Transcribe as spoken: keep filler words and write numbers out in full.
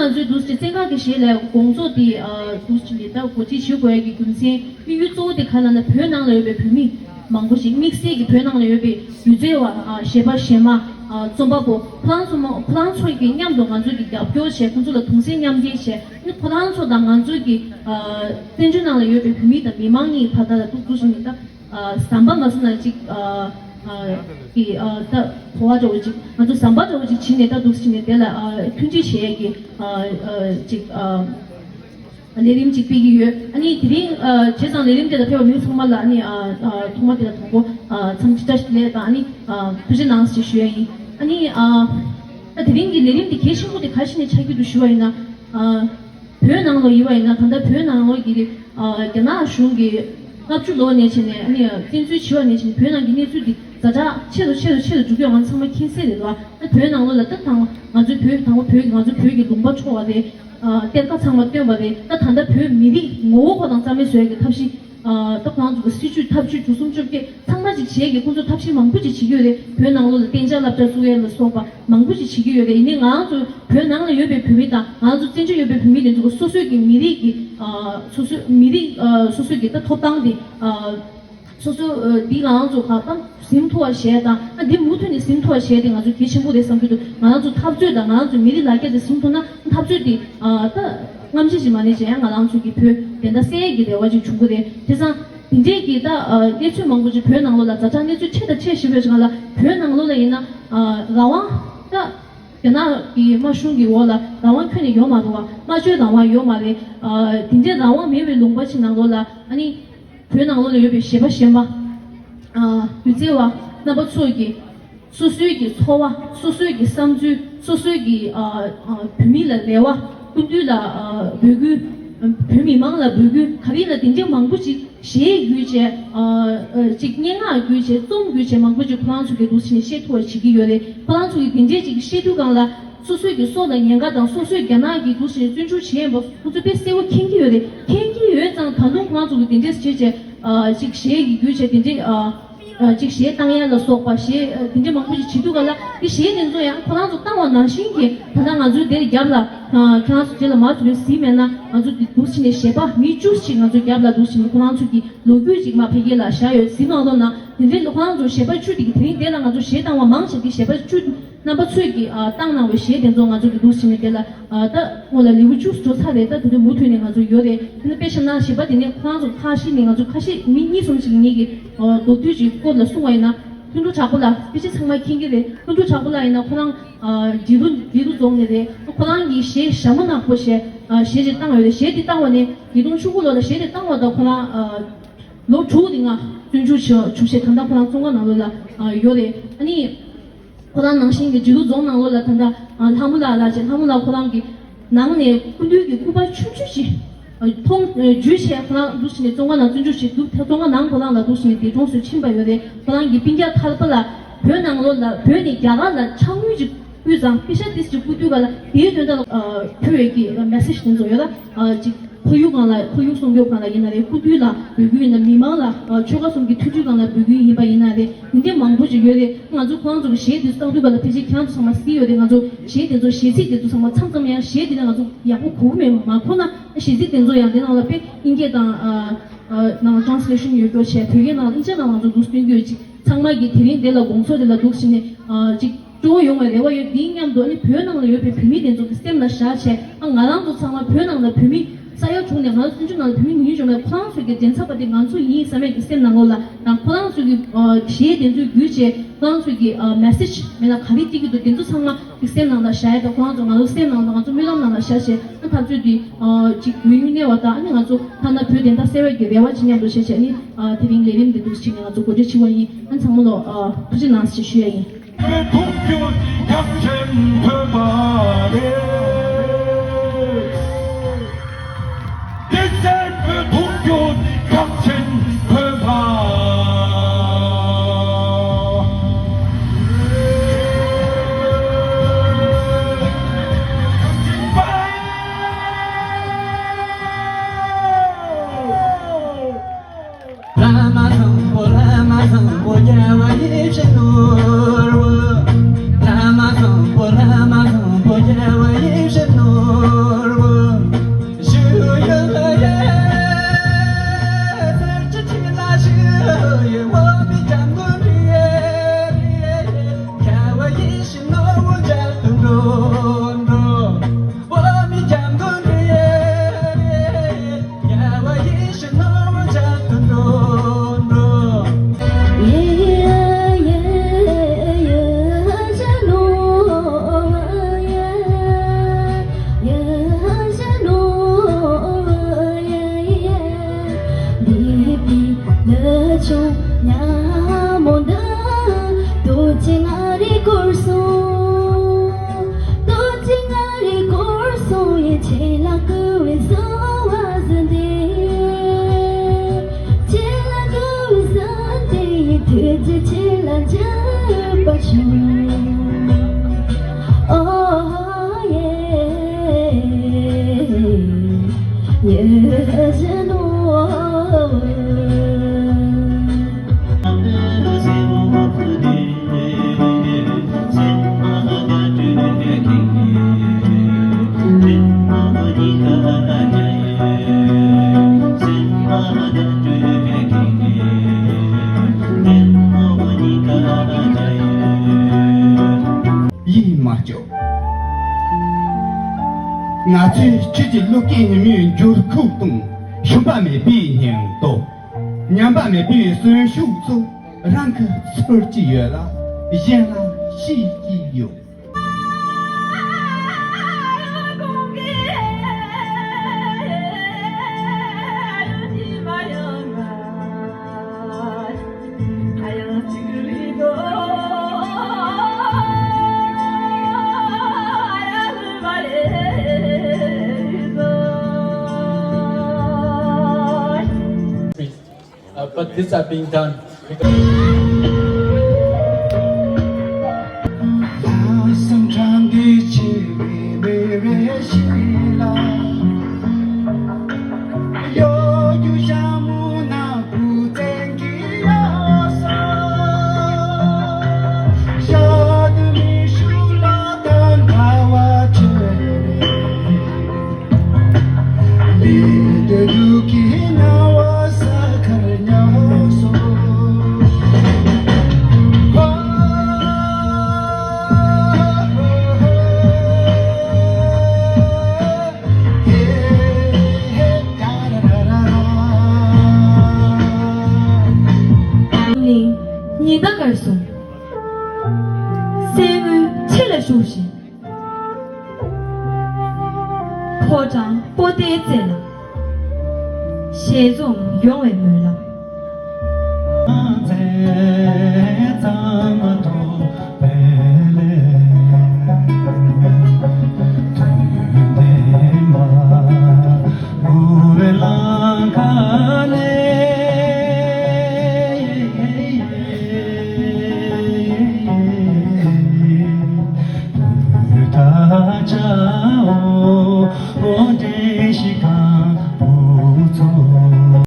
ང་ཚོའི་འདུག་སེ་བཙན་བཀའ་གི་ཞལ་ལས་དགོངས་རྫོགས་དེ་འདུག་སེ་ནས་ད་གོ་སྒྲིག་བྱེད་དགོས་ཡ་གི་རྒྱུ་མཚན་དམིགས་ཡུལ་གཙོ་བོ་དེ་ག་ལ་ན་བོད་ནང་ལ་ཡོད་པའི་བོད་མི་མང་པོ་ཞིག་དམིགས་བསལ་གྱི་བོད་ནང་ལ་ཡོད་པའི་སྒྱུ་རྩལ་བ་གཞས་པ་གཞས་མ་རྩོམ་པ་པོ་ཁོ་རང་ཚོ་མ་ཁོ་རང་ཚོ་གི་མཉམ་དུ་ང་ཚོ་གི་རྒྱབ་སྐྱོར་བྱས་ཁོ་ཚོ་ལ་གདུང་སེམས་མཉམ་སྐྱེད་བྱས་ནི་ཁོ་རང་ཚོ་དང་ང་ཚོ་གི་བཙན་བྱོལ་ནང་ལ་ཡོད་པའི་བོད་མི་དང་མི་མང་གཉིས་བར་དག་ལ་ཏོག་ཏོག་ཞིག་ནི་ད། ཨ་ཟམ་པ་མ་སོང་ན་ཅིག་ཨ་ཨ་གི་ཨ་ད་གོ་བ་འདྲ་བོ་ཅིག་ང་ཚོ་ཟམ་པ་འདྲ་བོ་ཅིག་བྱིན་ནས་ད་འདུག་སེ་བྱིན་ནས་དེ་ལ་ཨ་མཐུན་སྒྲིལ་བྱེད་ཡས་ཀྱི་ཨ་ཨ་ཅིག་ཨ་ལས་རིམ་ཅིག་སྤེལ་གྱི་ཡོད། ཨ་ནི་དེ་རིང་ཨ་བྱས་ཙང་ལས་རིམ་དེ་ལ་ཕེབས་པ་མི་ཚང་མ་ལ་ཨ་ནི་ཨ་ཨ་ཐོག་མ་དེ་ལ་དང་པོ་ཨ་འཚམས་འདྲི་བཀྲ་ཤིས་བདེ་ལེགས་དང་ཨ་ནི་ཨ་ཐུགས་རྗེ་གནང་ཞེས་ཞུ་ཡ་ཡིན། ཨ་ནི་ཨ་ད་དེ་རིང་གི་ལས་རིམ་དེ་གལ་ཆེན་པོ་དེ་ག་རེ་བྱས་ནས་ཆགས་ཀྱི་འདུག་ཞུ་བ་ཡིན་ན་ཨ། བོད་ནང་ལོགས་ཡིན་པ་ཡིན་ན་ད་ལྟ་བོད་ནང་ལོགས་ཀྱི་ཨ་རྒྱ་ནག་གཞུང་གིས་ལྔ་བཅུ་ལོ་ནས་བྱས་ནས་ཨ་ནི་བཙན་འཛུལ་བྱས་པ་ནས་བྱས་ནས་བོད་ནང་གི་གནས་ཚུལ་འདི་ཛ་དྲག་ཆེ་རུ་ཆེ་རུ་ཆེ་རུ་འགྲོ་གི་ཡོད་ང་ཚང་མ་མཁྱེན་གསལ་རེད་བ། ད་བོད་ནང་ལོགས་ལ་ད་དང་ང་ཚོའི་བོད་དང་པོ་བོད་ཀྱི་ང་ཚོའི་བོད་ཀྱི་ལུང་པ་འཕྲོག་པ་རེད། ཨ་གཏེར་ཁ་ཚང་མ་བཏོན་པ་རེད། ད་ད་ལྟ་བོད་མི་རིགས་ངོ་བོ་ཁོ་དང་རྩ་མེད་བཟོ་ཡ་གི་ཐབས་ཤེས། ཨ་ད་ཁོ་རང་ཚོ་གི་སྲིད་ཇུས་ཐབས་ཇུས་དྲུག་གསུམ་བཅོ་བརྒྱད་ཚང་མ་ཅིག་བྱས་ཀྱི་ཁོ་ཚོ་ཐབས་ཤེས་མང་པོ་ཅིག་བྱེད་ཀྱི་ཡོད་རེད། བོད་ནང་ལོགས་ལ་གཏན་འཇགས་སློབ་གྲྭ་བཙུགས་ཡས་ལ་སོགས་པ་མང་པོ་ཅིག་བྱེད་ཀྱི་ཡོད་རེད། ཡིན་ནའི་ང་རང་ཚོ་བོད་ནང་ལ་ཡོད་པའི་བོད་མི་དང་ང་རང་ཚོ་བཙན་བྱོལ་ཡོད་པའི་བོད་མི་དེ་ཚོ་གི་སོ་སོའི་གི་མི་རིགས་ཀྱི་ཨ་སོ་སོའི་མི་རིགས་ཨ་སོ་སོའི་གི་ད་ཐོབ་ཐང་དེ་ཨ་སོ་སོ་ཨ་འདི་ང་རང་ཚོ་ག་ད་ཟིན་ཐུབ་པ་བྱས་དང་ཨ་འདི་མུ་མཐུད་ནས་ཟིན་ཐུབ་པ་བྱས་དེ་ང་ཚོ་གལ་ཆེན་པོ་རེད་བསམ་གྱི་འདུག་ང་རང་ཚོ་འཐབ་རྩོད་དང་ང་རང་ཚོ་མི་རིགས་ལ་རྒྱ་དེ་ཟིན་ཐུབ་ན་འཐབ་རྩོད་དེ་ཨ་ད། རྔམ་བརྗིད་ཅིག་མ་ནས་ཅན་ཡང་ང་རང་ཚོ་གི་བོད་བདེན་མཐའ་གསལ་གྱི་རེ་བ་ཅིག་བྱུང་གི་རེད། དེ་སང་དེ་འདྲས་ཀྱི་ད་གནས་ཚུལ་མང་པོ་ཅིག་བོད་ནང་ལོགས་ལ་ཛ་དྲག་གནས་ཚུལ་ཆེ་དང་ཆེ་ཞིག་ཡོད་ཅིག་ལ་བོད་ནང་ལོགས་ལ་ཡིན་ན་རང་དབང་ད་རྒྱ་ནག་གི་དམར་གཞུང་གི་འོག་ལ་རང་དབང་ཁྱོན་ནས་ཡོད་མ་རེད་བ། སྨྲ་བརྗོད་རང་དབང་ཡོད་མ་རེད། དེ་འདྲས་རང་དབང་མེད་པའི་ལུང་པ་ཅིག་ནང་ལོགས་ལ་ཨ་ནི་བོད་ནང་ལོགས་ལ་ཡོད་པའི་གཞས་པ་གཞས་མ་སྒྱུ་རྩལ་བ་རྣམ་པ་ཚོ་གི་སོ་སོའི་གི་འཚོ་བ། སོ་སོའི་གི་བསམ་ཚུལ། སོ་སོའི་གི་ཨ་ཨ་བོད་མི་ལ་རེ་བ། སྐུ་མདུན་ལ་ཨ་འབོད་སྐུལ། བོད་མི་མང་ལ་འབོད་སྐུལ། ག་རེ་ལ་དེ་འདྲའི་མང་པོ་ཅིག་གཞས་བརྒྱུད་བྱས་ཨ་ཨ་ཅིག་སྙན་ངག་བརྒྱུད་བྱས་རྩོམ་བརྒྱུད་བྱས་མང་པོ་ཅིག་ཁོ་རང་ཚོ་གི་འདུག་སེ་བཤད་ཐུབ་པ་བྱེད་ཀྱི་ཡོད་རེད། ཁོ་རང་ཚོ་གི་དེ་འདྲའི་ཅིག་བཤད་དུས་སྒང་ལ་སོ་སོའི་གི་སྲོག་ལ་ཉེན་ཁ་དང་སོ་སོའི་རྒྱ་ནག་གི་འདུག་སེ་བཙོན་འཇུག་བྱས་ཡིན་པ་ཁོ་ཚོ་དཔེ་གསལ་པོ་མཁྱེན་གྱི་ཡོད་རེད། མཁྱེན་གྱི་ཡོད་ཙང་ད་དུང་ཁོ་རང་ཚོ་གི་དེ་འདྲས་བྱས་བྱས་ཨ་ཅིག་གཞས་ཀྱི་བརྒྱུད་བྱས་དེ་འདྲའི་ཨ། ཅིག་གཞས་བཏང་ཡ་ལ་སོགས་པ་གཞས་དེ་འདྲ་མང་པོ་ཞིག་བྱེད་དུས་ག་ལ་དེ་གཞས་དེ་ཚོ་ཡང་ཁོ་རང་ཚོ་བཏང་བ་ནང་བཞིན་གྱི་ད་ལྟ་ང་ཚོའི་དེར་རྒྱབ་ལ་ཁྱེད་རང་ཚོ་རྗེས་ལ་མར་ཚུར་གཟིགས་མེད་ན་ང་ཚོ་དེ་འདུག་ཕྱིན་ནས་གཞས་པ་མི་བཅུ་ཞིག་ང་ཚོའི་རྒྱབ་ལ་འདུག་ཕྱིན་ནས་ཁོ་རང་ཚོ་གི་ལོ་རྒྱུས་ཅིག་མར་ཕ་གི་ལ་བཞག་ཡོད། གཟིགས་མ་ལོ་ན་དེ་འདྲའི་ཁོ་རང་ཚོ་གཞས་པ་བཅུ་དེ་གི་དེ་རིང་དེ་ལ་ང་ཚོ་གཞས་བཏང་བ་མང་ཆེ་གི་གཞས་པ་བཅུ་རྣམ་པ་ཚོས་ཀྱི་བཏང་གནང་བའི་གཞས་དེ་ཚོ་ང་ཚོ་གི་འདུག་ཕྱིན་ནས་དེ་ལ། ད་སྔོན་ལ་ལེའུ་བཅུ་འགྲོ་ཚར་རེད། ད་དེ་ཚོ་མུ་མཐུད་ནས་ང་ཚོ་ཡོད་རེད། དེ་ནས་དཔེ་བཞག་ན་གཞས་པ་དེ་ནས་ཁོ་རང་ཚོ་ཁ་ཤས་ནས་ང་ཚོ་ཁ་ཤས་མི་གཉིས་གསུམ་ཞིག་ངེད་ཀྱི་མདོར་བསྡུས་ཀྱི་སྐོར་ལ་གསུང་བ་ཡིན་ན་ལྷུན་གྲུབ་དྲག་པོ་ལགས་དཔེ་ཆ་ཚང་མ་མཁྱེན་གྱི་རེད། ལྷུན་གྲུབ་དྲག་པོ་ལགས་ཡིན་ན་ཁོ་རང་འབྲི་རུ་འབྲི་རུ་རྫོང་ནས་རེད། ཁོ་རང་གི་གཞས་ཞྭ་མོ་ནག་པོ་ཞེས་གཞས་ཅིག་བཏང་ཡོད་རེད། གཞས་དེ་བཏང་བ་ནས་ཉིས་སྟོང་བཅུ་དགུ་ལོ་ལ་གཞས་དེ་བཏང་བ་དང་ཁོ་རང་ལོ་དྲུག་རིང་ང་བཙོན་འཇུག་བྱས་བྱས་ད་ལྟ་ཁོ་རང་བཙོན་ཁང་ནང་ལོགས་ལ་ཡོད་རེད། ཨ་ནི། ཁོ་རང་ནང་བཞིན་གྱི་འབྲི་རུ་རྫོང་ནང་ལོགས་ལ་ད་ལྟ་ལྷ་མོ་ལགས་ལ་བྱས་ལྷ་མོ་ལགས་ཁོ་རང་གི་ནང་ནས་སྐུ་མདུན་གྱི་སྐུ་པར་ཆུང་ཆུང་ཞིག་མཐོང་བརྒྱུད་བྱས་ཁོ་རང་འདུག་ཕྱིན་ནས་བཙོན་ཁང་ནང་བཙོན་འཇུག་བྱས་འདུག་ད་བཙོན་ཁང་ནང་ཁོ་རང་ལ་འདུག་ཕྱིན་ནས་འདས་གྲོངས་སུ་ཕྱིན་པ་ཡོད་རེད། ཁོ་རང་གི་སྤུན་ཀྱག་ཐར་པ་ལགས་བོད་ནང་ལོགས་ལ་བོད་ནས་རྒྱ་གར་ལ་ཕྱག་དངུལ་ཅིག་བསྐུར་ཙང་པེ་ཤ་ཏིས་ཅིག་བསྐུར་དུས་ག་ལ་དེའི་དོན་དག་ལ་ཕུལ་བའི་གི་མེ་སེ་ཇི་དེ་ཚོ་ཡོད་ལ་ཅིག་ཁོར་ཡུག་སྒང་ལ་ཁོར་ཡུག་སྲུང་སྐྱོབ་སྒང་ལ་ཡིན་ན་རེད། སྐུ་མདུན་ལ་འབོད་སྐུལ་ཡིན་ན་མི་མང་ལ་ཆོལ་ཁ་གསུམ་གྱི་མཐུན་སྒྲིལ་སྒང་ལ་འབོད་སྐུལ་ཡིན་པ་ཡིན་ན་རེད། འདི་འདྲ་མང་པོ་ཅིག་ཡོད་རེད། ང་ཚོ་ཁོ་རང་ཚོ་གི་གཞས་འདི་ཚོ་བཏང་དུས་ག་ལ་ཕལ་ཆེར་ཁྱེད་རང་ཚོ་ཚང་མ་གཟིགས་ཡོད་རེད། ང་ཚོ་གཞས་འདི་ཚོ་གཞས་ཚིག་འདི་ཚོ་ཚང་མ་མཚམས་མཚམས་ཡང་གཞས་འདི་ལ་ང་ཚོ་ཡག་པོ་གོ་གི་མེད་མ་གོ་ན་གཞས་ཚིག་འདི་ཚོ་ཡང་འདི་ནང་ལ་དཔེ་ཨིན་སྐད་དང་ནང་translation་ཡོད་སྐྱོར་བྱས་བོད་སྐད་ནང་ཨིན་ཇི་ནང་ང་ཚོ་འདུག་སྟོན་གྱི་ཡོད་ཅིག་ཚང་མ་གི་དེ་རིང་འདི་ལ་དགོངས་ཚོགས་འདི་ལ་འདུག་ཕྱིན་ནས་ཅིག་སྤྲོ་བོ་ཡོང་བའི་རེ་བ་ཡོད། འདིའི་མཉམ་དུ་ཨ་ནི་བོད་ནང་ལ་ཡོད་པའི་བོད་མི་དེ་ཚོ་གི་སེམས་ལ་བཞག་བྱས་ཨ་ང་རང་ཚོ་ཚང་མ་བོད་ནང་ལ་བོད་མི་ས་ཡ་དྲུག་ནས་ང་ཚོ་བཙན་བྱོལ་ནང་ལ་བོད་མི་ཉུང་ཉུང་བྱུང་བས་ཁོ་རང་ཚོ་གི་འགྲན་ཚབ་པ་དེ་ང་ཚོ་ཡིན་བསམ་ཡས་ཀྱི་སེམས་ནང་ལོགས་ལ་དང་ཁོ་རང་ཚོ་གི་གཞས་དེ་ཚོ་བརྒྱུད་བྱས་ཁོ་རང་ཚོ་གི་message་མེད་ན་ག་རེ་སྟེར་གྱི་འདུག་དེ་ཚོ་ཚང་མ་གི་སེམས་ནང་ལ་བཞག་ཡས་དང་ཁོ་རང་ཚོ་ང་ཚོ་སེམས་ནང་དང་ང་ཚོ་སྨོན་ལམ་ནང་ལ་བཞག་བྱས་ཨ་འཐབ་རྩོད་དེ་ཅིག་མུ་མཐུད་གནས་པ་དང་ཨ་ནི་ང་ཚོ་ཐ་ན་བོད་བདེན་མཐའ་གསལ་བའི་གི་རེ་བ་ཅིག་མཉམ་དུ་བྱས་བྱས་ཨ་ནི་དེ་རིང་ལས་རིམ་འདི་འདུག་ཕྱིན་ནས་ང་ཚོ་གོ་སྒྲིག་བྱེད་པ་ཡིན། ཨ་ཚང་མ་ལོ་ཐུགས་རྗེ་གནང་ཞེས་ཞུ་ཡ་ཡིན། མ་སྐྱོ། ང་ཚོས་ཁྱེད་ཀྱི་བློ་སྐྱེད་ཉིན་མོའི་འགྱུར་ཁུག་དང་ཞུམ་པ་མེད་པའི་སྙིང་སྟོབས། ཉམས་པ་མེད་པའི་གསོན་ཤུགས་ཚོ་རང་གིས་ཚོར་གྱི་ཡོད་ལ། གཞན་ལ་ཤེས་ཀྱི་ཡོད། Uh, but these are being done because གླིང་ཉི་ཟླ་སྐར་གསུམ། གསེར་དངུལ་ཁྲི་ལ་བཞུགས་ཤིང་། ཕོ་བྲང་པོ་ཏའི་རྩེ་ལ། ཞལ་འཛོམས་ཡོང་བའི་སྨོན་ལམ།